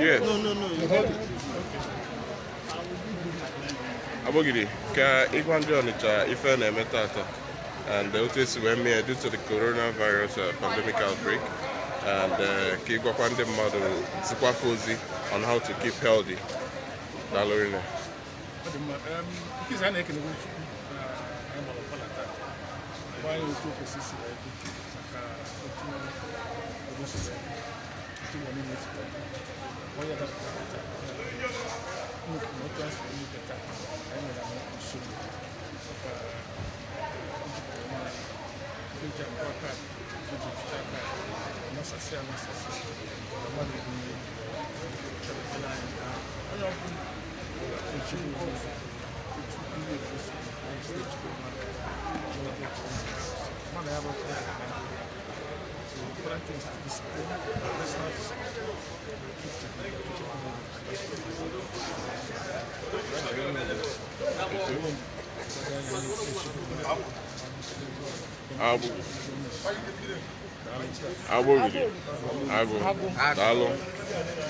Yes. No, no, no. You hold it. Okay. Agbogidi, ka ịgwa ndị Ọnịcha ife na-eme tata and otu esi wee mee due to the coronavirus pandemic outbreak, and ka ịgwakwa ndị mmadụ zikwafa ozi on how to keep healthy. Daalụ rinne. Ọ dị mma. Nke izi, a na-ekelekwa Chukwu na anyị gbara ọfala taa. Gwa anyị otu o kwesịrị isi wee dị maka otu obodo si wee dị, otu ụwa niile si wee dị. Onye dapụtara taa, nnukwu na otu anyị si wee mee taa, anyị nwere anyị usoro maka njikọ onwe anyị, nke eji akụ aka, eji echite aka, anasasị anasasị na mmadụ bụ ihe chọrọ anyị nke ahụ. Onye ọbụla echekwa onwe ya otu ihe etu esi anyị si echekwa onwe anyị n'oge coronavirus. Mana ya bụ ya ga So the important thing is discipline, personal discipline. Keep to echekwa onwe gị. That's what Agbụ. Agbogidi. Agụ. Daalụ.